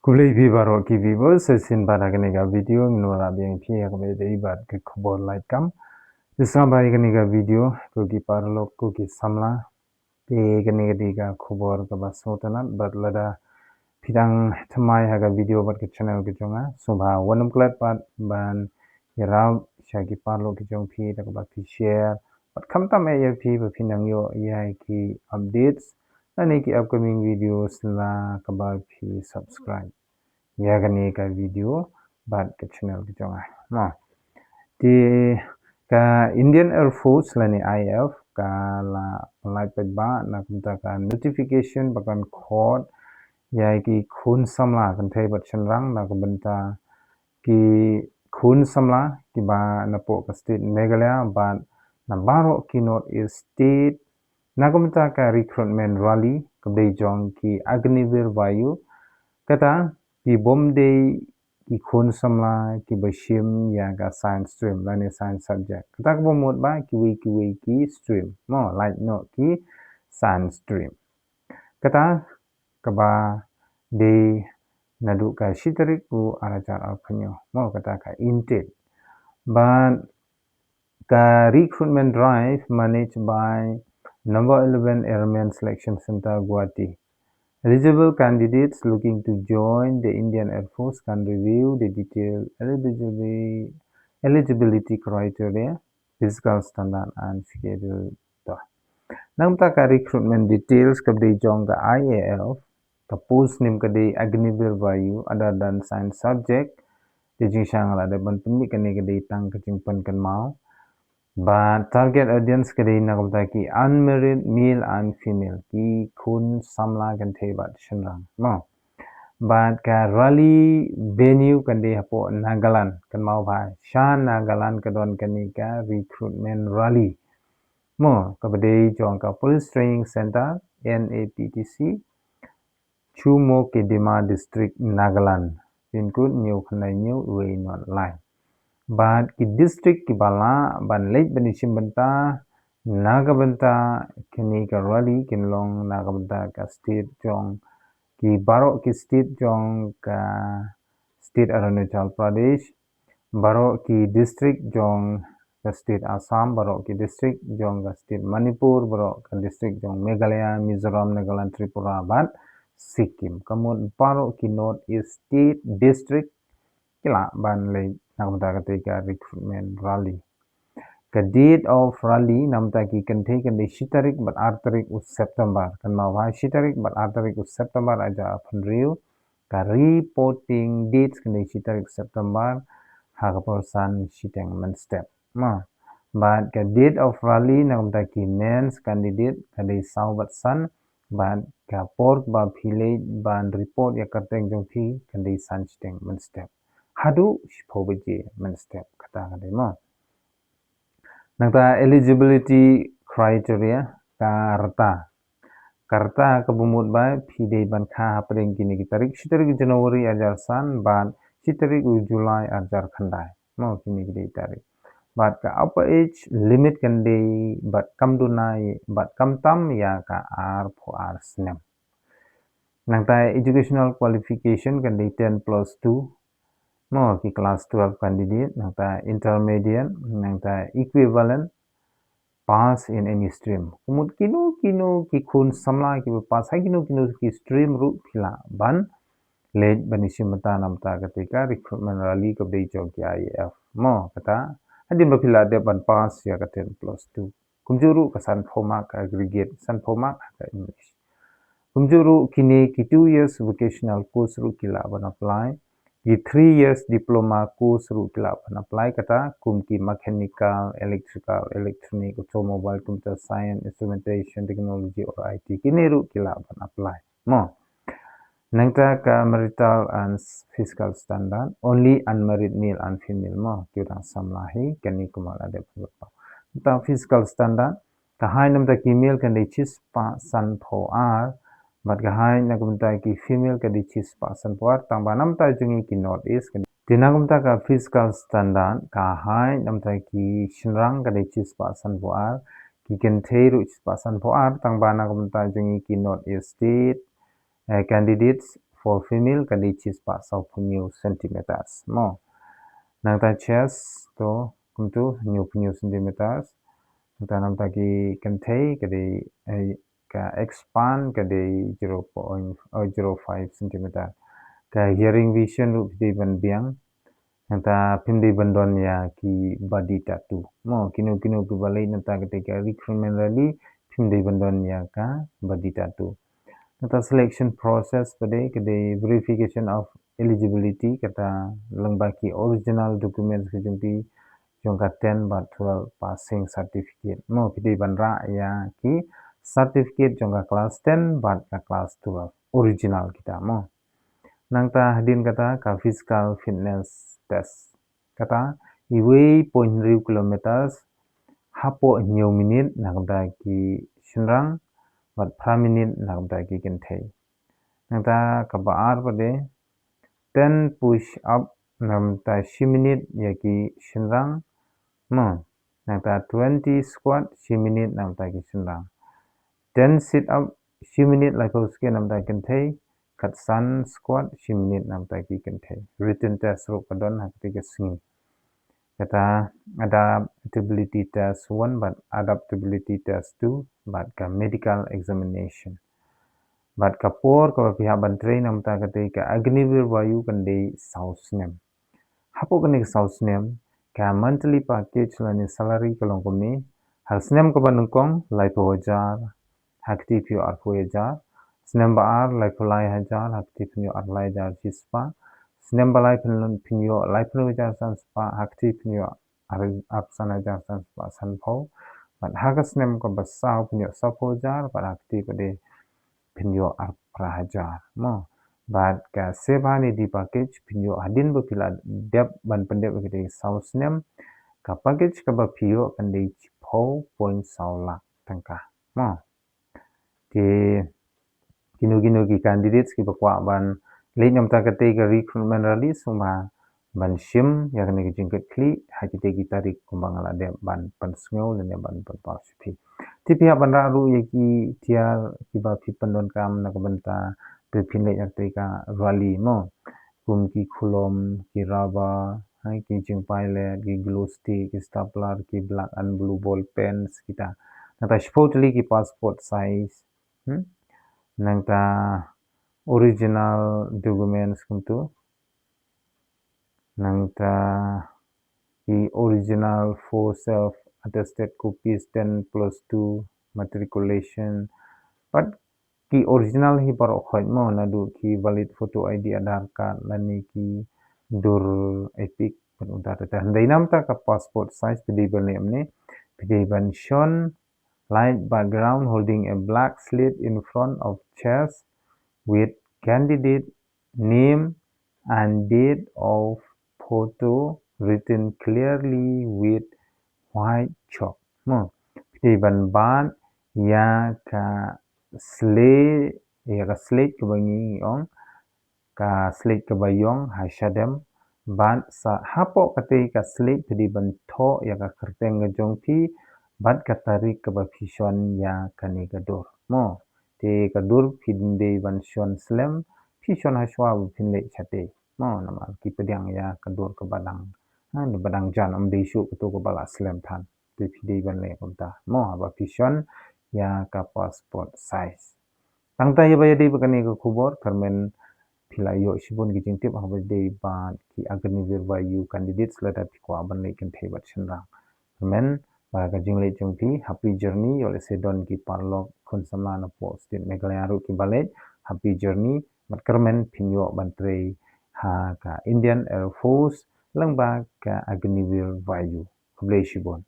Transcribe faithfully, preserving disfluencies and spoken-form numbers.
Khublei phi baroh ki viewers, sa shisien pat ha kane ka video ngin wanrah biang ïa phi ïa kaba ïadei bad ka khubor lait kam. Te sngap bha ïa kane ka video, ko ki paralok, ko ki samla. Te kane ka dei ka khubor kaba sngewtynnat, bad lada phi dang thymmai ha ka video bad ka channel ka jong nga, sngewbha wat nym klet pat ban ïarap sha ki paralok ki jong phi da kaba phi share, bad khamtam eh ïa phi ba phin nang ïoh ïa ki updates lane ki upcoming videos na kaba phi subscribe ïa kane ka video bad ka channel ka jong nga. Te ka Indian Air Force lane I A F ka la pynlait paidbah na ka bynta ka notification ba kan khot ïa ki khun samla kynthei bad shynrang na ka bynta ki khun samla kiba napoh ka state Meghalaya bad na baroh ki North East state na ka bynta ka recruitment rally kaba dei jong ki Agniveer Vayu. Kata ki bym dei ki khun samla kiba shim ïa ka science stream lane science subject. Kata kaba mut ba kiwei kiwei ki stream, mo, lait noh ki science stream. Kata kaba dei naduh ka shi tarik u ar hajar arphew, mo, kata ka intake. Bad ka recruitment drive managed by number eleven Airman Selection Centre, Guwahati. Eligible candidates looking to join the Indian Air Force can review the detailed eligibility, eligibility criteria, physical standard and schedule. Na ka bynta ka recruitment details kaba dei jong ka I A F, ka post name ka dei Agniveer Vayu, other than science subject. Te jingshisha nga la dep ban pynmih, kane ka dei tang ka jingpynkynmaw. Bad target audience ka dei na ka bynta ki unmarried male and female, ki khun samla kynthei bad shynrang, mo. Bad ka rally venue kan dei hapoh Nagaland, kynmaw bha, sha Nagaland ka don kane ka recruitment rally, mo, kaba dei jong ka Police Training Centre, N A P T C, Chumoukedima District, Nagaland, pin code hynñiew khyndai hynñiew wei not lai. Bad ki district kiba lah ban leit ban ïashim bynta na ka bynta kane ka rally kin long na ka bynta ka state jong, ki baroh ki state jong ka state Arunachal Pradesh, baroh ki district jong ka state Assam, baroh ki district jong ka state Manipur, baroh ka district jong Meghalaya, Mizoram, Nagaland, Tripura bad Sikkim. Ka mut baroh ki North East state district ki lah ban leit na ka bynta katei ka recruitment rally. Ka date of rally na ka bynta ki kynthei kan dei shi tarik bad ar tarik u September. Kynmaw bha, shi tarik bad ar tarik u September ar hajar arphew hynriew. Ka reporting dates kan dei shi tarik September ha ka por san shiteng mynstep, mo. Bad ka date of rally na ka bynta ki men's candidate ka dei saw bad san, bad ka por kaba phi leit ban report ïa ka kyrteng jong phi kan dei san shiteng mynstep haduh shiphew baje mynstep, kata ka dei, mo. Nangta eligibility criteria, ka rta. Ka rta kaba mut ba phi dei ban kha hapdeng kine ki tarik, shi tarik January ar hajar san bad shi tarik u July ar hajar khyndai, mo, kine ki dei tarik. Bad ka upper age limit kan dei bad kam duna bad kam tam ïa ka arphew ar snem. Nangta educational qualification kan dei ten plus two, mo, ki class twelve candidate, nangta intermediate, nangta equivalent, pass in any stream. Ka mut kino kino ki khun samla kiba pass ha kino kino ki stream ruh phi lah ban leit ban ïashim bynta na ka bynta katei ka recruitment rally kaba dei jong ki I A F, mo, kata hadien ba phi la dep ban pass ïa ka ten plus two. Kumjuh ruh ka sanphew mark aggregate, sanphew mark ha ka English. Kumjuh ruh kine ki two years vocational course ruh ki lah ban apply. Ki three years diploma course ruh ki lah ban apply, kata kum ki mechanical, electrical, electronic, automobile, computer science, instrumentation technology or I T, kine ruh ki lah ban apply, mo. Nangta ka marital and physical standard, only unmarried male and female, mo, ki dang samla hi, kane kumba la dep. Nangta physical standard, ka height na ka bynta ki male kan dei shispah sanphew ar, bad ka height na ka bynta ki female kan dei shispah sanphew ar, tang ba na ka bynta jong ngi ki North East kan dei. Te na ka bynta ka physical standard, ka height na ka bynta ki shynrang kan dei shispah sanphew ar, ki kynthei ruh shispah sanphew ar, tang ba na ka bynta jong ngi ki North East state, eh, candidates, for female ka dei shispah sawphew hynñiew centimeters. Mo. Nangta chest to kumtu hynñiewphew hynñiew centimeters. Nangta namta ki kynthei ka dei, eh, ka expand ka dei zero point, oh, zero five centimeter. Ka hearing vision ruh phi dei ban biang. Nangta phim dei ban don ïa ki body tattoo. Mo, kino kino kiba leit nangta kata ka recruitment rally phim dei ban don ïa ka body tattoo. Nangta selection process pat de ka dei verification of eligibility, kata lyngba ki original documents ka jong phi jong ka ten bad twelve passing certificate. Mo, phi dei ban rah ïa ki certificate jong ka class ten bad ka class twelve original kita mo. Nangta hadien kata ka physical fitness test. Kata iwei point hynriew kilometers hapoh hynñiew minit na ka bynta ki shynrang bad phra minit na ka bynta ki kynthei. Nangta kaba ar pat de ten push up na ka bynta shi minit ïa ki shynrang. Mo, nangta twenty squat shi minit na ka bynta ki shynrang. Ten sit up shi minit laiphew second na ka bynta ki kynthei. Khatsan squat shi minit na ka bynta ki kynthei. Written test ruh ka don ha kata ka sngi. Kata adaptability test one bad adaptability test two bad ka medical examination. Bad ka por kaba phi hap ban trei na ka bynta kata ka Agniveer Vayu kan dei saw snem. Hapoh kane ka saw snem ka monthly package lane salary ka long kumne. Ha snem kaba nyngkong laiphew hajar, ha kti phi ïoh arphew hajar. Snem ba ar laiphew lai hajar, ha kti phi ïoh arphew lai hajar shispah. Snem ba lai phi ïoh laiphew hajar san spah, ha kti phi ïoh ar, arphew san hajar san spah sanphew. Bad ha ka snem kaba saw phi ïoh sawphew hajar, bad ha kti pat de phi ïoh arphew phra hajar. Mo, bad ka Sevanithi package phi ïoh hadien ba phi la dep ban pyndep ïa kata saw snem. Ka package kaba phi ïoh kan dei shiphew point saw lak tyngka. Mo. Te kino kino ki candidates kiba kwah ban leit na ka bynta kata ka recruitment rally sngewbha ban shim ïa kane ka jingkitkhlieh ha kita ki tarik kumba nga la dep ban pynsngew lane ban pynpaw sha phi. Te phi hap ban rah ruh ïa ki tiar kiba phi pyndonkam na ka bynta ba phin leit ïa kata ka rally mo. Kum ki khulom, ki rubber, ha, ki jingpailet, ki glue stick, ki stapler, ki black and blue ball pens kita. Nangta shiphew tylli ki passport size. Hmm? Nangta original documents kumtu. Nangta ki original four self attested copies, ten plus two matriculation. Bad ki original hi baroh khoit mo, naduh ki valid photo I D, Aadhaar card lane ki dur EPIC. Bad kumta te te hynrei na ka bynta ka passport size phi dei ban leh kumne. Phi dei ban shon light background holding a black slate in front of chest with candidate name and date of photo written clearly with white chalk. Mo, phi dei ban bat ïa ka slate, ïa ka slate kaba ngi ong ka slate kaba ïong ha shadem. Bad sa hapoh kata ka slate phi dei ban thoh ïa ka kyrteng ka jong phi bad ka tarik kaba phi shon ïa kane ka dur. Mo, te ka dur phi dei ban shon slem, phi shon hashwa ba phin leit shatei. Mo, namar ki pdiang ïa ka dur kaba dang, ha, kaba dang jan, ym dei shuh kato kaba la slem than. Te phi dei ban leh kumta. Mo, haba phi shon ïa ka passport size. Tang ta ïa ba ïadei bad kane ka khubor, kyrmen phi la ïoh shibun ki jingtip ha kaba ïadei bad ki Agniveer Vayu candidates lada phi kwah ban leit kynthei bad shynrang. Kyrmen ba ka jingleit jong phi, happy journey, ïoh lehse don ki paralok khun samla na poh state Meghalaya ruh kiba leit, happy journey, bad kyrmen phin ïoh ban trei ha ka Indian Air Force lyngba ka Agniveer Vayu. Khublei shibun.